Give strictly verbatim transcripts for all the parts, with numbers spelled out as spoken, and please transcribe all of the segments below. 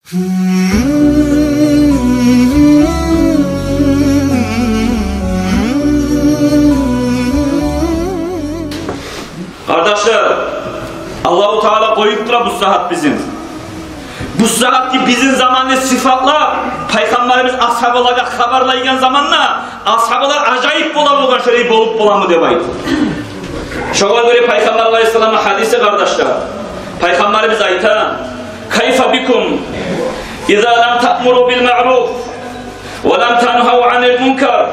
Къардашлар, Аллагьу Таала къоюп тура бу сагьат бизин. Бу сагьатгъы бизин заманны сыфатлап, Пайхаммарыбыз асгьабалагъа хабарлайгъан заманда, асгьабалар ажайып бола болгъан, шолай болуп боламы деп айтып. Шогъар гёре Пайхаммар алайгьиссаламны гьадиси, къардашлар. Пайхаммарыбыз айта: «Кайфа бикум, иза лам таъмуру бил маъруф, ва лам тангьав анил мункар».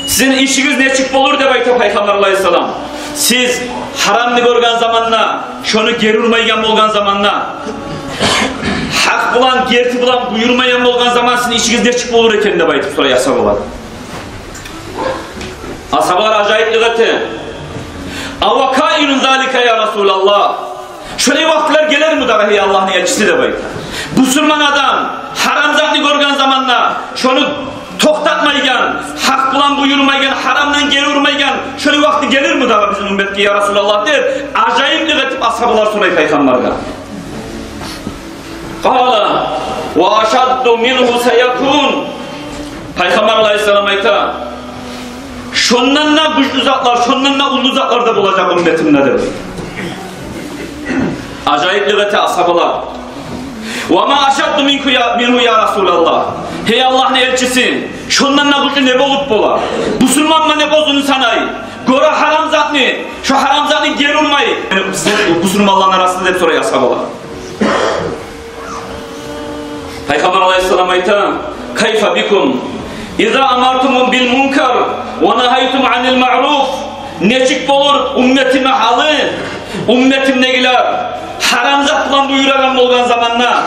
Сизин ишигиз нечик болур деп айта Пайхаммар алайгьиссалам. Сиз гьарамны гёрген заманда, шону гери урмайгъан болгъан заманда, гьакъ булан, герти булан буюрмайгъан болгъан заман сизин ишигиз нечик болур экен деп айтып сорай асгьабалар. Асгьабалар ажайыплыкъ эте. «Ава каинун залика, я Расулаллагь?» Шолай вакътилер гелерми дагъы, гьей Аллагьны элчиси, деп айта. Бусурман адам гьарам затны гёрген заманда, шону токътатмайгъан, гьакъ булан буюрмайгъан, гьарамдан гери урмайгъан, шолай вакъти гелерми дагъы бизин умметге, я Расулаллагь, деп, ажайыплыкъ этип асгьабалар сорай Пайхаммаргъа. Къала: «Ва ашадду мингьу саякун». Пайхаммар алайгьиссалам айта: «Шондан да гючлю затлар, шондан да уллу затлар да болажакъ умметимде», — деп. Ажайыплыкъ эте асгьабалар. «Ва ма ашадду мингьу я, мингьу, я Расулаллагь?» Гьей Аллагьны элчиси, шондан да гючлю не болуп бола? Бусурманман деп оьзюн санай, гёре гьарам затны, шо гьарам затны гери урмай. Яни, бусурманланы арасында, деп сорай асгьабалар. Пайхаммар алайгьиссалам айта: «Кайфа бикум, иза амартуму бил мункар ва нагьайтум анил маъруф?» Нечик болур умметимни гьалы, умметимдегилер гьарам зат булан буюрагъан болгъан заманда,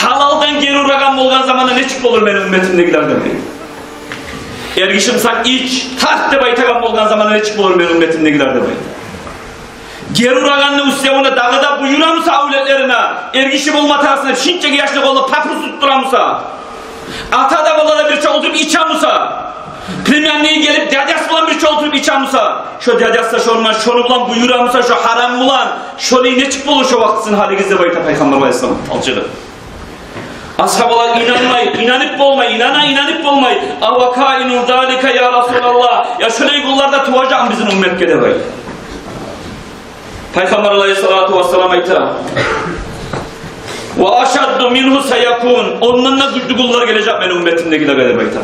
гьалалдан гери урагъан болгъан заманда нечик болур мени умметимдегилер, деп. Эргиши бусанг, ич, тарт деп айтагъан болгъан заманда нечик болур мени умметимдегилер, деп. Гери урагъанны уьстевюне дагъы да буюра буса авлетлерине, эргиши болма тарасына, шинчеги яшны къолуна папирос тутдура буса, ата да, бала да бирче олтуруп иче буса, племянниги гелип дядясы булан бирче олтуруп иче буса, шо дядясы да шону, шону булан буюра буса, шо гьарам булан, шолай нечик болур шо вакъти сизин гьалигиз, деп айта Пайхаммар алайгьиссалам, алчыгъып. Асгьабалар инанмай, инанып болмай, инана, инанып болмай. «Ава каинун залика, я Расулаллагь?» Я шолай гюнлер де туважакъмы бизин умметге, деп айта. Пайхаммар алайгьиссалату вассалам айта: «Ва ашадду мингьу саякун». Ондан да гючлю гюнлер гележек мени умметимдегилеге, деп айта.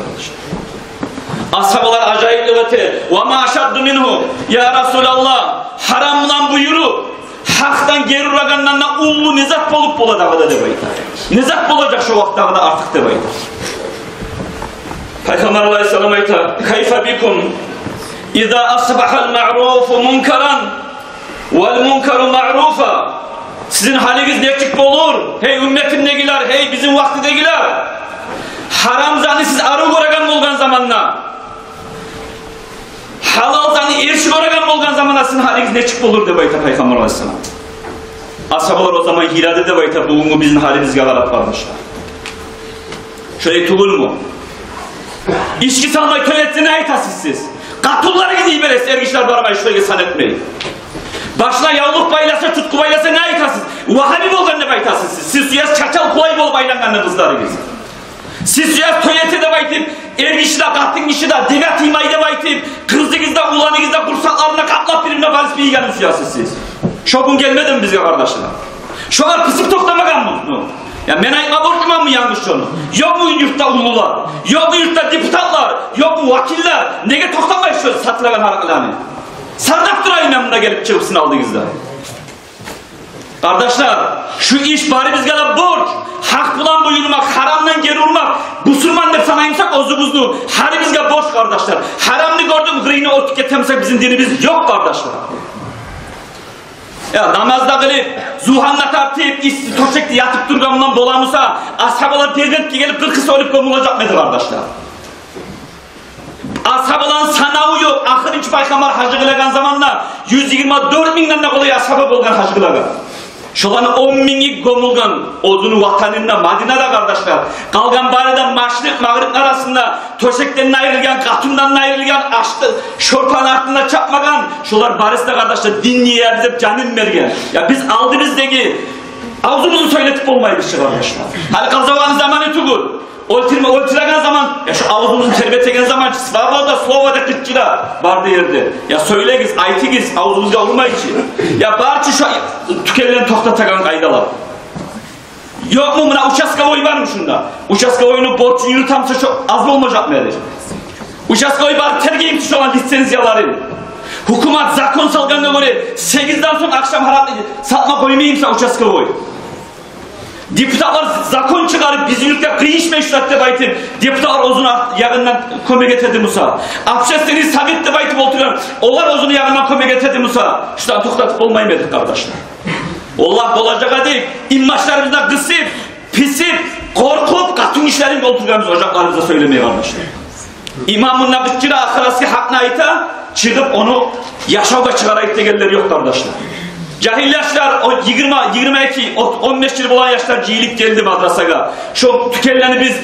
Асгьабалар ажайыплыкъ эте. «Ва ма ашадду мингьу, я Расулаллагь?» Гьарам булан буюруп, гьакъдан гери урагъандан да уллу не зат болуп бола дагъы да, деп айта. Не зат болажакъ шо вакъти дагъы да артыкъ, деп айта. Пайхаммар алайгьиссалам айта: «Кайфа бикум, иза асбагьал маъруфу мункаран вал мункару маъруфа?» Сизин гьалигиз нечик болур, гьей умметимдегилер, гьей бизин вакътидегилер? Гьарам затны сиз арив гёреген болгъан заманда, гьалал затны эрши гёреген болгъан заманда сизин гьалигиз нечик болур, деп айта Пайхаммар алайгьиссалам. Асгьабалар о заман йылады, деп айта, бугюнгю бизин гьалибизге къарап, къардашлар. Шолай тюгюлмю? Ички салмай тёлетсе, не айтасыз сиз? Къатынларыгъызны йибересиз, эргишилер бармай, шулайгъа сан этмей. Башына явлукъ байласа, туткъу байласа, не айтасыз? Вагьаби болгъан деп айтасыз сиз. Сиз сюесиз чачал къулай болуп айлангъанны къызларыгъыз. Сиз сюесиз тёлете деп айтып, эргиши де, къатынгиши де, девятый май деп айтып, къызыгъыз да, уланыгъыз да къурсакъларына къаплап, бир-бирине балис бийигенни сюесиз сиз. Шо гюн гелмедими бизге, къардашлар? Шолар пысып токътамагъанмы? Я мен айтма борчлуманмы янгыз шону? Ёкъму юртда уллулар? Ёкъму юртда депутатлар? Ёкъму вакиллер? Неге токътамай шо сатылагъан гьаракъланы? Сардап турайым мен мунда гелип чыгъып сизин алдыгъызда. Къардашлар, шу иш барыбызгъа да борч. Гьакъ булан буюрмакъ, гьарамдан гери урмакъ, бусурман деп санаймысакъ оьзюбюзню, гьарибизге борч, къардашлар. Гьарамны гёрдюк, къырыйына оьтюп гетемисек, бизин динибиз ёкъ, къардашлар. Я намаз да къылып, зугьанны тартып, исси тёшекде ятып тургъан булан боламыса, асгьабалар Дербентге гелип, къыркъ киши оьлюп гёмюлежекми эди, къардашлар? Асгьабаланы санаву ёкъ. Ахырынчы Пайхаммар гьаж къылагъан заманда юз йигирма дёрт мингден де къолай асгьаба болгъан гьаж къылагъан. Шоланы он минги гёмюлген оьзюню ватанында, Мадинада, къардашлар. Къалгъан бары да машрикъ, магърибни арасында тёшекден айрылгъан, къатындан айрылгъан, ашны, шорпаны артында чапмагъан. Шолар барысы да, къардашлар, дин ниябыз деп жанын берген. Я биз алдыбыз Неге авзубузну сёйлетип болмайбыз чы, къардашлар? Гьали къазаватны заманы тюгюл. Оьлтюрме, оьлтюреген заман, я шу авзубузну тербетеген заман чы, свобода слова деп къычыра бары да ерде. Я сёйлегиз, айтыгъыз, авзубузгъа урмай чы. Я бар чы шу тюкенлени токътатагъан къайдалар. Ёкъму, муна участковой бармы шунда? Участковойну борчун юрютемисе, шу аз болмажакъмы эди? Участковой барып тергеймисе шоланы лицензияларын? Гьукумат закон салгъангъа гёре, сегизден сонг ахшам гьаракъны сатма къоймаймыса участковой? Депутатлар закон чыгъарып, бизин юртда къыйышмай шу зат деп айтып, депутатлар оьзюню арт-, ягъындан кёмек этеди буса. Общественный совет деп айтып олтургъан, олар оьзюню ягъындан кёмек этеди буса, шуланы токътатып болмаймы эдик, къардашлар? Валлагь, болажакъ эдик, инбашларыбызны къысып, писип, къоркъуп, къатын гишилерин олтургъанбыз ожакъларыбызда сёйлемей, къардашлар. Имам мунда къычыра, ахырасгъы гьакъны айта, чыгъып ону яшавгъа чыгъарайыкъ дегенлер ёкъ, къардашлар. Жагьил яшлар, о йигирма, йигирма эки, о-, он беш йыл болгъан яшлар жыйылып гелди мадрасагъа. Шу тюкенлени биз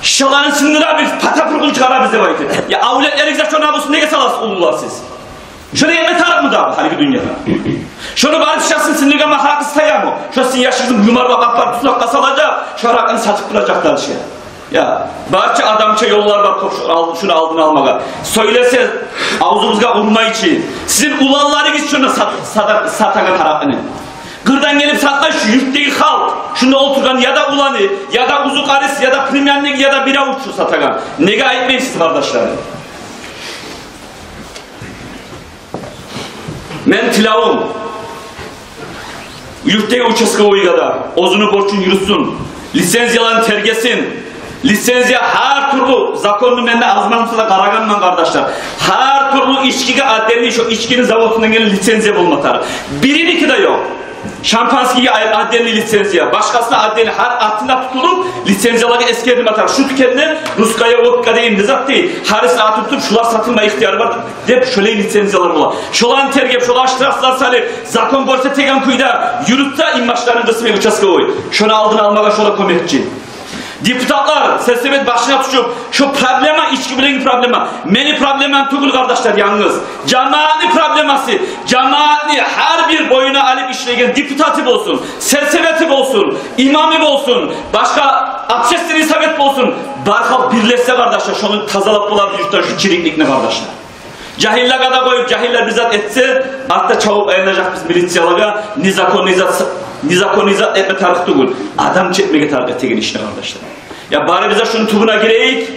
шаланы сындырабыз, пата-пургъун чыгъарабыз деп айтып. Я авлетлеригизге шону абусун неге саласыз, уллулар сиз? Шону этме тарыкъмы дагъы гьалиги дюньяда? Шону барып шашын сындыргъан гьакъы саямы? Шо сизин яшыгъызны юмарлап апарып туснакъгъа салажакъ, шо гьакъын сатып туражакъ дальше. Я, барча адамча ёллар бар, къоп, шу ал-, шуну алдын алмагъа. Сёйлесе, авзубузгъа урмай чы. Сизин уланларыгъыз шуну сат-, сата-, сатагъан гьаракъыны. Къырдан гелип сатмай шу юртдагъы халкъ, шунда олтургъан я да уланы, я да узукъариси, я да племянниги, я да бир авуч шу сатагъан. Неге айтмайсыз, къардашлар? Мен тилевюм, юртдагъы участковойгъа да оьзюню борчун юрютсюн, лицензияларын тергесин. Лицензия гьар тюрлю законну мен де аз-маз да къарагъанман, къардашлар. Гьар тюрлю ичкиге отдельный, шо ичкини заводундан гелген лицензия болма тарыкъ. Бириники де ёкъ. Шампанскийге ай-, отдельный лицензия, башгъасына отдельный, гьар атына тутулуп, лицензияларда эсгерилме тарыкъ. Шу тюкенде русская водка деген не зат дей, гьарисине ат тутуп, шулар сатылма ихтияры бар деп, шолай лицензиялар бола. Шоланы тергеп, шоланы штрафлар салып, закон гёрсетеген кюйде юрютсе, инбашларын къысмай участковой, шону алдын алмагъа шо да кёмекчи. Депутатлар, сельсовет башына тюшюп, шу проблема ички булангъы проблема. Мени проблемам тюгюл, къардашлар, янгыз. Жамаатны проблемасы. Жамаатны гьар бир боюна алып ишлейген депутаты болсун, сельсовети болсун, имамы болсун, башгъа общественный совет болсун. Бар халкъ бирлешсе, къардашлар, шону тазалап болабыз юртдан шу чирикликни, къардашлар. Жагьиллеге де къоюп, жагьиллер бир зат этсе, артда чабып айланажакъбыз милициялагъа, незаконный зат, незаконный зат этме тарыкъ тюгюл. Адам четмеге тарыкъ этеген ишни, къардашлар. Я бары бизге шуну тюбюне гирейик.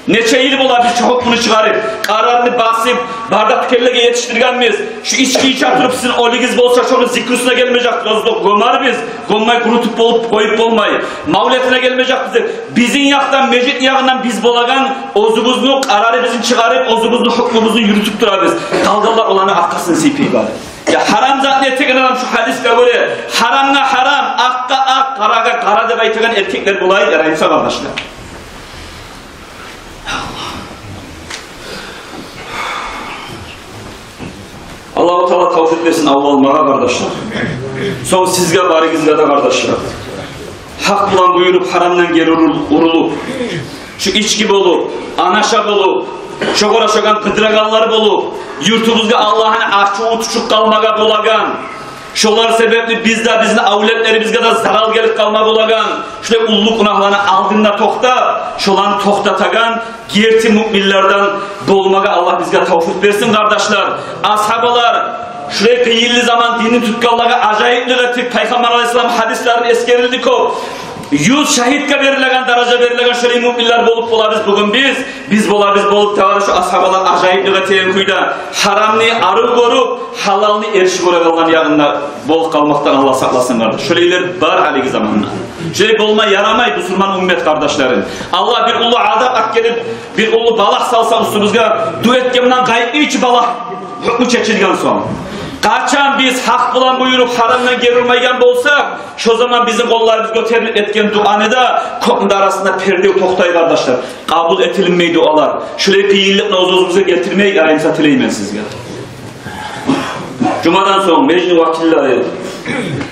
Нече йыл бола биз шу гьукмуну чыгъарып, къарарны басып, бары да тюкенлеге етишдиргенбиз. Шу ички иче туруп сизин оьлюгюз болса, шону зикрусуна гелмежек, оьзю гёмербиз, гёммей къурутуп болуп, къоюп болмай. Мавлетине гелмежекбиз деп. Бизин якъдан, межит ягъындан биз болагъан, оьзюбюзню къарарыбызны чыгъарып, оьзюбюзню гьукмубузну юрютюп турабыз. Къалгъанлар оланы аркъасын сыйпай бары. Я гьарам затны этеген адам, шу гьадисге гёре, гьарамгъа гьарам, акъгъа акъ, къарагъа къара деп айтагъан эркеклер болайыкъ, яраймыса, къардашлар. Аллагьу Таала тавфикъ берсин авлалмагъа, къардашлар. Сонг сизге, барыгъызгъа да, къардашлар. Гьакъ булан буюруп, гьарамдан гери урул-, урулуп, шу ички болуп, анаша болуп, шогъар ошагъан къыдырагъанлар болуп, юртубузгъа Аллагьны ачуву тюшюп къалмагъа болагъан, шолар себепли биз де, бизин авлетлерибизге де зарал гелип къалма болагъан, шулай уллу гюнагьланы алдында токътап, шоланы токътатагъан герти муъминлерден болмагъа Аллагь бизге тавфикъ берсин, къардашлар. Асгьабалар шулай къыйынлы заман динни тутгъанлагъа ажайыплыкъ этип, Пайхаммар алайгьиссалам гьадислерин эсгерилди кёп. Юз шагьитге берилеген даража берилеген шолай муъминлер болуп болабыз бугюн биз. Биз болабыз болуп дагъы шу асгьабалар ажайыплыкъ этеген кюйде гьарамны арив гёрюп, гьалалны эрши гёрегенлени ягъында болуп къалмакъдан Аллагь сакъласын, къардаш. Шолайлар бар гьалиги заманда. Шолай болма ярамай, бусурман уммат къардашларым. Аллагь бир уллу азап алып гелип, бир уллу балагь салса уьстюбюзге, дуа этгенман къайтмай чы балагь гьукму чечилген сонг. Къачан биз гьакъ булан буюруп, гьарамдан гери урмайгъан болсакъ, шо заман бизин къолларыбыз гётерилип этген дуаны да кёкню де арасында пердев токътай, къардашлар. Къабул этилинмей дуалар. Шолай къыйынлыкъны оьз-оьзюбюзге гелтирмейик, яраймыса, тилеймен сизге. Жумадан сонг межитни вакиллери,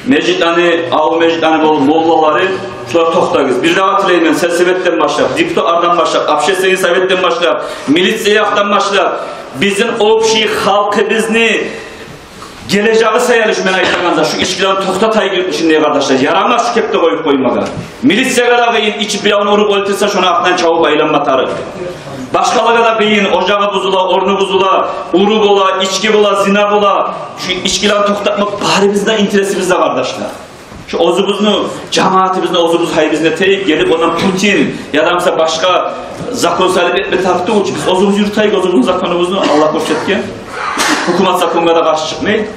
межитлени, авул межитлени бол-, моллалары, шулар токътагъыз. Бир дагъы тилеймен, сельсоветден башлап, депутатлардан башлап, общественный советден башлап, милиция якъдан башлап, бизин общий халкъыбызны Гележеги саялы шу мен айтагъан зат, шу ичкилени токътатайыкъ шу, къардашлар. Ярамас шу кепде къоюп къоймагъа. Милициягъа да къыйын, ичип биревню уруп оьлтюрсе, шону артындан чабып айланма тарыкъ. Башгъалагъа да къыйын, ожагъы бузула, орну бузула, уру бола, ички бола, зина бола. Шу ичкилени токътатмакъ барыбызны да интересибизде, къардашлар. Шу оьзюбюзню, жамиятыбызны оьзюбюз гьайыбызны этейик, гелип ондан Путин яда буса башгъа закон салып этме тарыкъ тюгюл чю. Биз оьзюбюз юрютейик оьзюбюзню законубузну, Аллагь гёрсетген. Гьукумат законгъа да къаршы чыкъмай.